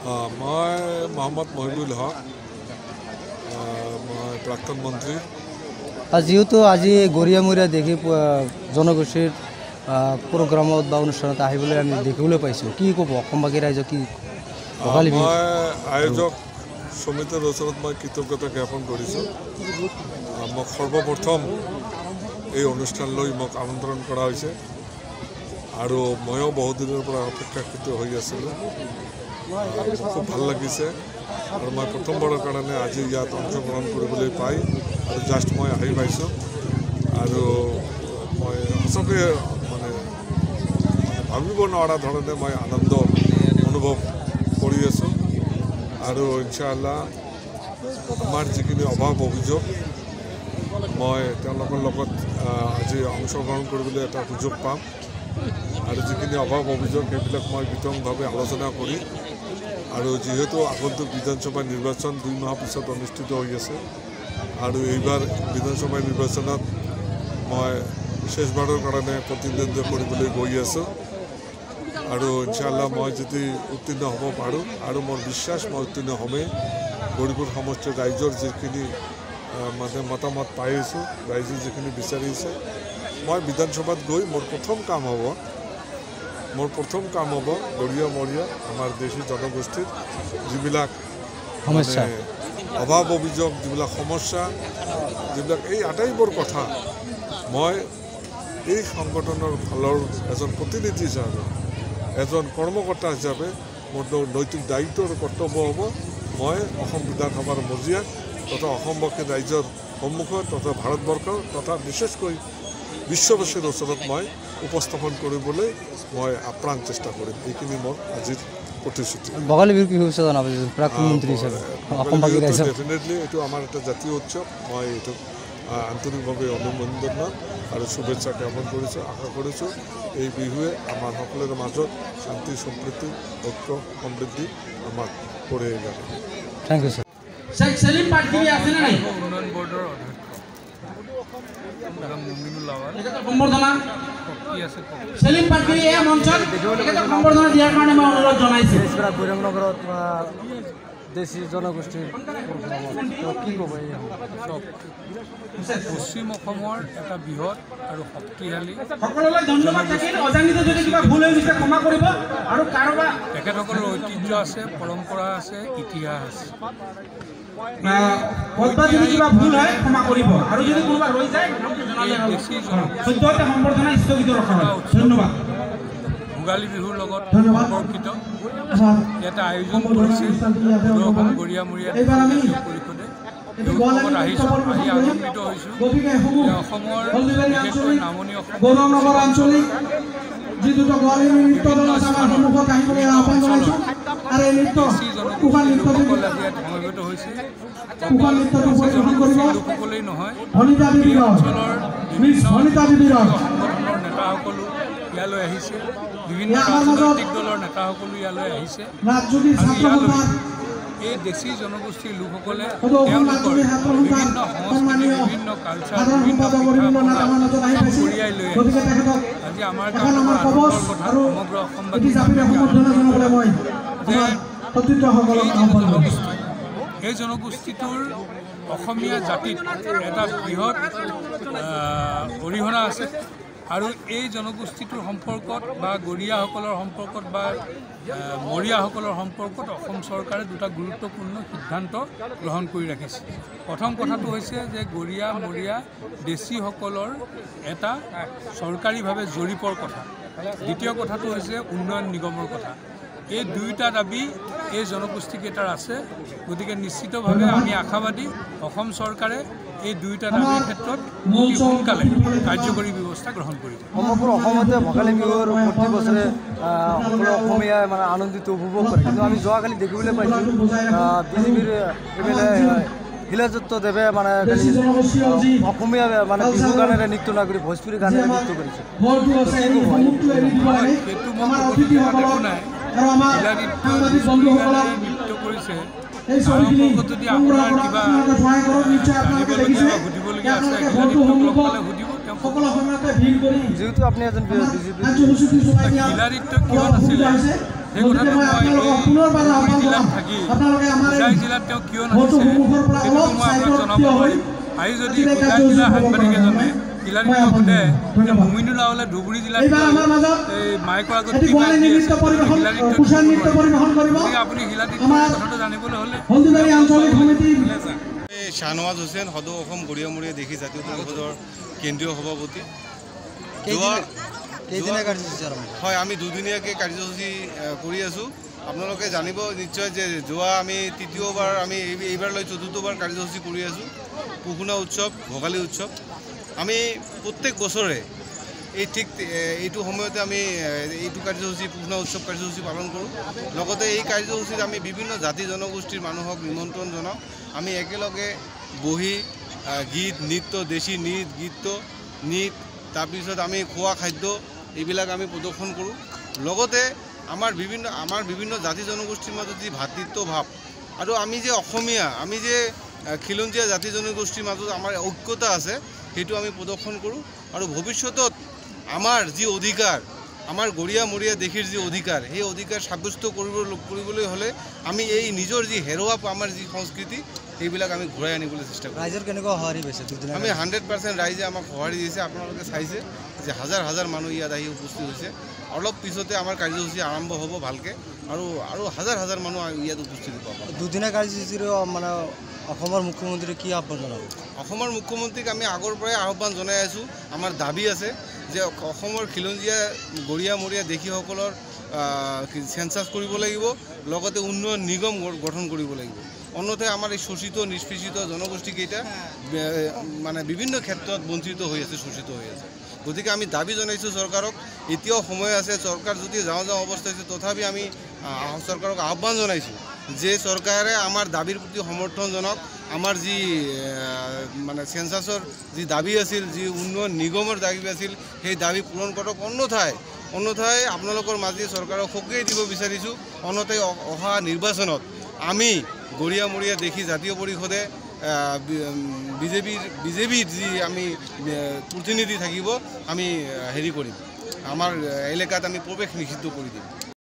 মই মহম্মদ মহিবুল হক, মই প্ৰাক্তন মন্ত্ৰী। যিহেতু আজি গৰীয়া দেখি জনগোষ্ঠীৰ প্ৰগ্ৰামত বা অনুষ্ঠানত আহিবলৈ আমি দেখিবলৈ পাইছোঁ, কি ক'ব অসমবাসী ৰাইজক? কি মই আয়োজক সমিতিৰ ওচৰত মই কৃতজ্ঞতা জ্ঞাপন কৰিছোঁ। মোক সৰ্বপ্ৰথম এই অনুষ্ঠানলৈ মোক আমন্ত্ৰণ কৰা হৈছে আৰু ময়ো বহুদিনৰ পৰা অপেক্ষাকৃত হৈ আছিলোঁ। খুব ভাল লাগিছে আৰু মই প্ৰথমবাৰৰ কাৰণে আজি ইয়াত অংশগ্ৰহণ কৰিবলৈ পাই আৰু জাষ্ট মই আহি পাইছোঁ আৰু মই সঁচাকৈয়ে মানে ভাবিব নোৱাৰা ধৰণে মই আনন্দ অনুভৱ কৰি আছোঁ। আৰু ইনশাআল্লাহ আমাৰ যিখিনি অভাৱ অভিযোগ মই তেওঁলোকৰ লগত আজি অংশগ্ৰহণ কৰিবলৈ এটা সুযোগ পাম আৰু যিখিনি অভাৱ অভিযোগ সেইবিলাক মই বিতংভাৱে আলোচনা কৰি আৰু যিহেতু আগন্তুক বিধানসভা নিৰ্বাচন 2 মাহ পিছত অনুষ্ঠিত হৈ আছে আৰু এইবাৰ বিধানসভা নিৰ্বাচনত মই শেষবাৰৰ কাৰণে প্ৰতিদ্বন্দ্বিতা কৰিবলৈ গৈ আছোঁ আৰু ইনশাআল্লাহ মই যদি উত্তীৰ্ণ হ'ব পাৰোঁ আৰু মোৰ বিশ্বাস মই উত্তীৰ্ণ হ'মেই। গৌৰীপুৰ সমষ্টিৰ ৰাইজৰ যিখিনি মানে মতামত পাই আছোঁ, ৰাইজে যিখিনি বিচাৰিছে, মই বিধানসভাত গৈ মোৰ প্ৰথম কাম হ'ব গৰীয়া মৰীয়া আমাৰ দেশী জনগোষ্ঠীৰ যিবিলাক সমস্যা, অভাৱ অভিযোগ, যিবিলাক সমস্যা, যিবিলাক এই আটাইবোৰ কথা মই এই সংগঠনৰ ফালৰ এজন প্ৰতিনিধি হিচাপে, এজন কৰ্মকৰ্তা হিচাপে মোৰ নৈতিক দায়িত্ব আৰু কৰ্তব্য হ'ব মই অসম বিধানসভাৰ মজিয়াত তথা অসমবাসী ৰাইজৰ সন্মুখত তথা ভাৰতবৰ্ষ তথা বিশেষকৈ বিশ্ববাসীৰ ওচৰত মই উপস্থাপন কৰিবলৈ মই আপ্ৰাণ চেষ্টা কৰিম। এইখিনি মোৰ আজিৰ প্ৰতিশ্ৰুতি। ভোগালী বিহুৰ কি শুভেচ্ছা জনাব প্ৰাক্তন মন্ত্ৰী হিচাপে অসমবাসী ৰাইজক? ডেফিনেটলি এইটো আমাৰ এটা জাতীয় উৎসৱ, মই এইটোক আন্তৰিকভাৱে অভিনন্দন আৰু শুভেচ্ছা জ্ঞাপন কৰিছোঁ। আশা কৰিছোঁ এই বিহুৱে আমাৰ সকলোৰে মাজত শান্তি, সম্প্ৰীতি, ঐক্য, সমৃদ্ধি আমাক কঢ়িয়াই যাব। Thank you sir. Selim Patgiri আছে নে নাই? উন্নয়ন বৰ্ডৰ অধ্যক্ষ সম্বৰ্ধনা কি আছে? চেলিম পাটগিৰি এই মঞ্চত তেখেতক সম্বৰ্ধনা দিয়াৰ কাৰণে মই অনুৰোধ জনাইছোঁ। গৈৰংনগৰত দেশী জনগোষ্ঠীৰ কি ক'ব? এই পশ্চিম অসমৰ এটা বৃহৎ আৰু শক্তিশালী সকলোলৈ ধন্যবাদ থাকিল। অজানিতে যদি কিবা ভুল হৈ গৈছে ক্ষমা কৰিব। আৰু কাৰোবাৰ তেখেতসকলৰ ঐতিহ্য আছে, পৰম্পৰা আছে, ইতিহাস আছে। ক'ৰবাত যদি কিবা ভুল হয় ক্ষমা কৰিব আৰু যদি কোনোবা ৰৈ যায় সদ্যহতে সম্বৰ্ধনা স্থগিত ৰখা হয়। ধন্যবাদ। ভোগালী বিহুৰ লগত সম্পৰ্কিত এটা আয়োজন কৰিছে অসম গৰীয়ামৰীয়া পৰিষদে। উৎসৱত আহিছোঁ, আহি আনন্দিত হৈছোঁ। অসমৰ বিশেষকৈ নামনি অসম লোকসকল আজি ইয়াত সমবেত হৈছে। লোকসকলেই নহয়, এই অঞ্চলৰ বিভিন্ন সংগঠনৰ নেতাসকলো ইয়ালৈ আহিছে, বিভিন্ন ৰাজনৈতিক দলৰ নেতাসকলো ইয়ালৈ আহিছে। আৰু ইয়ালৈ এই দেশী জনগোষ্ঠীৰ লোকসকলে তেওঁলোকৰ বিভিন্ন সংস্কৃতি, বিভিন্ন কালচাৰ, বিভিন্ন পিঠা পনা কঢ়িয়াই লৈ আহিছে। আজি আমাৰ কাৰণে আনন্দৰ কথা, সমগ্ৰ অসমবাসীৰ কাৰণে যে এই যিটো জনগোষ্ঠী, এই জনগোষ্ঠীটোৰ অসমীয়া জাতিত এটা বৃহৎ অৰিহণা আছে। আৰু এই জনগোষ্ঠীটোৰ সম্পৰ্কত বা গৰীয়াসকলৰ সম্পৰ্কত বা মৰীয়াসকলৰ সম্পৰ্কত অসম চৰকাৰে দুটা গুৰুত্বপূৰ্ণ সিদ্ধান্ত গ্ৰহণ কৰি ৰাখিছে। প্ৰথম কথাটো হৈছে যে গৰীয়া মৰীয়া দেশীসকলৰ এটা চৰকাৰীভাৱে জৰীপৰ কথা, দ্বিতীয় কথাটো হৈছে উন্নয়ন নিগমৰ কথা। এই দুয়োটা দাবী এই জনগোষ্ঠীকেইটাৰ আছে। গতিকে নিশ্চিতভাৱে আমি আশাবাদী অসম চৰকাৰে এই দুয়োটা দাবীৰ ক্ষেত্ৰত অতি সোনকালে কাৰ্যকৰী ব্যৱস্থা গ্ৰহণ কৰিব। সমগ্ৰ অসমতে ভোগালী বিহুৰ প্ৰতি বছৰে সকলো অসমীয়াই মানে আনন্দিত উপভোগ কৰে। কিন্তু আমি যোৱাকালি দেখিবলৈ পাইছোঁ বিজেপিৰ এম এল এ শিলাদিত্য দেৱে মানে অসমীয়া মানে বিহু গানেৰে নৃত্য নকৰি ভোজপুৰী গানেৰে নৃত্য কৰিছে। সেইটো মই ক'বলগীয়া একো নাই। শিলাদিত্য ভোজপুৰী গানেৰে নৃত্য কৰিছে, তাৰ সম্পৰ্কত যদি আপোনাৰ কিবা জানিবলগীয়া বা সুধিবলগীয়া আছে শিলাদিত্যক লগ পালে সুধিব, তেওঁ যেহেতু আপুনি এজন বিজেপি শিলাদিত্য কিয় নাছিলে? সেই কথাটো মই ধুবুৰী জিলাত থাকি হোজাই জিলাত তেওঁ কিয় নাহিছে সেইটো মই আপোনাক জনাব পাৰিম। আজি যদি হোজাই জিলাৰ সাংবাদিক এজনে শিলাদিত্যক সোধে যে মুমিনুল আৱালে ধুবুৰী জিলাত এই মাইকৰ আগত কি মাত দি আছে, শিলাদিত্যক, গতিকে আপুনি শিলাদিত্যৰ কথাটো জানিবলৈ হ'লে। শ্বাহনৱাজ হুছেইন, সদৌ অসম গৰীয়ামৰীয়া দেশী জাতীয় পৰিষদৰ কেন্দ্ৰীয় সভাপতি। হয়, আমি দুদিনীয়াকৈ কাৰ্যসূচী কৰি আছোঁ। আপোনালোকে জানিব নিশ্চয় যে যোৱা আমি তৃতীয়বাৰ, আমি এইবাৰ লৈ চতুৰ্থবাৰ কাৰ্যসূচী কৰি আছোঁ। পুখুনা উৎসৱ, ভোগালী উৎসৱ আমি প্ৰত্যেক বছৰে এই ঠিক এইটো সময়তে আমি এইটো কাৰ্যসূচী, পুখুনা উৎসৱ কাৰ্যসূচী পালন কৰোঁ। লগতে এই কাৰ্যসূচীত আমি বিভিন্ন জাতি জনগোষ্ঠীৰ মানুহক নিমন্ত্ৰণ জনাওঁ। আমি একেলগে বহি গীত নৃত্য, দেশী নৃত গীত নৃত, তাৰপিছত আমি খোৱা খাদ্য এইবিলাক আমি প্ৰদৰ্শন কৰোঁ। লগতে আমাৰ বিভিন্ন জাতি জনগোষ্ঠীৰ মাজত যি ভাতৃত্ব ভাৱ আৰু আমি যে অসমীয়া, আমি যে খিলঞ্জীয়া জাতি জনগোষ্ঠীৰ মাজত আমাৰ ঐক্যতা আছে, সেইটো আমি প্ৰদৰ্শন কৰোঁ। আৰু ভৱিষ্যতত আমাৰ যি অধিকাৰ, আমাৰ গৰীয়া মৰীয়া দেশীৰ যি অধিকাৰ, সেই অধিকাৰ সাব্যস্ত কৰিবলৈ হ'লে আমি এই নিজৰ যি হেৰুৱা আমাৰ যি সংস্কৃতি, সেইবিলাক আমি ঘূৰাই আনিবলৈ চেষ্টা কৰোঁ। ৰাইজৰ কেনেকুৱা সঁহাৰি পাইছে? আমি 100% ৰাইজে আমাক সঁহাৰি দিছে। আপোনালোকে চাইছে যে হাজাৰ হাজাৰ মানুহ ইয়াত আহি উপস্থিত হৈছে। অলপ পিছতে আমাৰ কাৰ্যসূচী আৰম্ভ হ'ব ভালকৈ আৰু আৰু হাজাৰ হাজাৰ মানুহ ইয়াত উপস্থিত হ'ব। দুদিনীয়া কাৰ্যসূচীৰ মানে অসমৰ মুখ্যমন্ত্ৰী কি আহ্বান জনাব? অসমৰ মুখ্যমন্ত্ৰীক আমি আগৰ পৰাই আহ্বান জনাই আছোঁ। আমাৰ দাবী আছে যে অসমৰ খিলঞ্জীয়া গৰীয়া মৰীয়া দেশীসকলৰ চেঞ্চাছ কৰিব লাগিব, লগতে উন্নয়ন নিগম গঠন কৰিব লাগিব। অন্যথায় আমাৰ এই শোষিত নিষ্পেষিত জনগোষ্ঠীকেইটা মানে বিভিন্ন ক্ষেত্ৰত বঞ্চিত হৈ আছে, শোষিত হৈ আছে। গতিকে আমি দাবী জনাইছোঁ চৰকাৰক, এতিয়াও সময় আছে, চৰকাৰ যদি যাওঁ যাওঁ অৱস্থা হৈছে, তথাপি আমি চৰকাৰক আহ্বান জনাইছোঁ যে চৰকাৰে আমাৰ দাবীৰ প্ৰতি সমৰ্থন জনাওক। আমাৰ যি মানে চেঞ্চাছৰ যি দাবী আছিল, যি উন্নয়ন নিগমৰ দাবী আছিল, সেই দাবী পূৰণ কৰক। অন্যথাই আপোনালোকৰ মাজে চৰকাৰক সকীয়াই দিব বিচাৰিছোঁ, অন্যথাই অহা নিৰ্বাচনত আমি গৰীয়া মৰীয়া দেশী জাতীয় পৰিষদে বিজেপিৰ যি আমি প্ৰতিনিধি থাকিব, আমি হেৰি কৰিম, আমাৰ এলেকাত আমি প্ৰৱেশ নিষিদ্ধ কৰি দিম।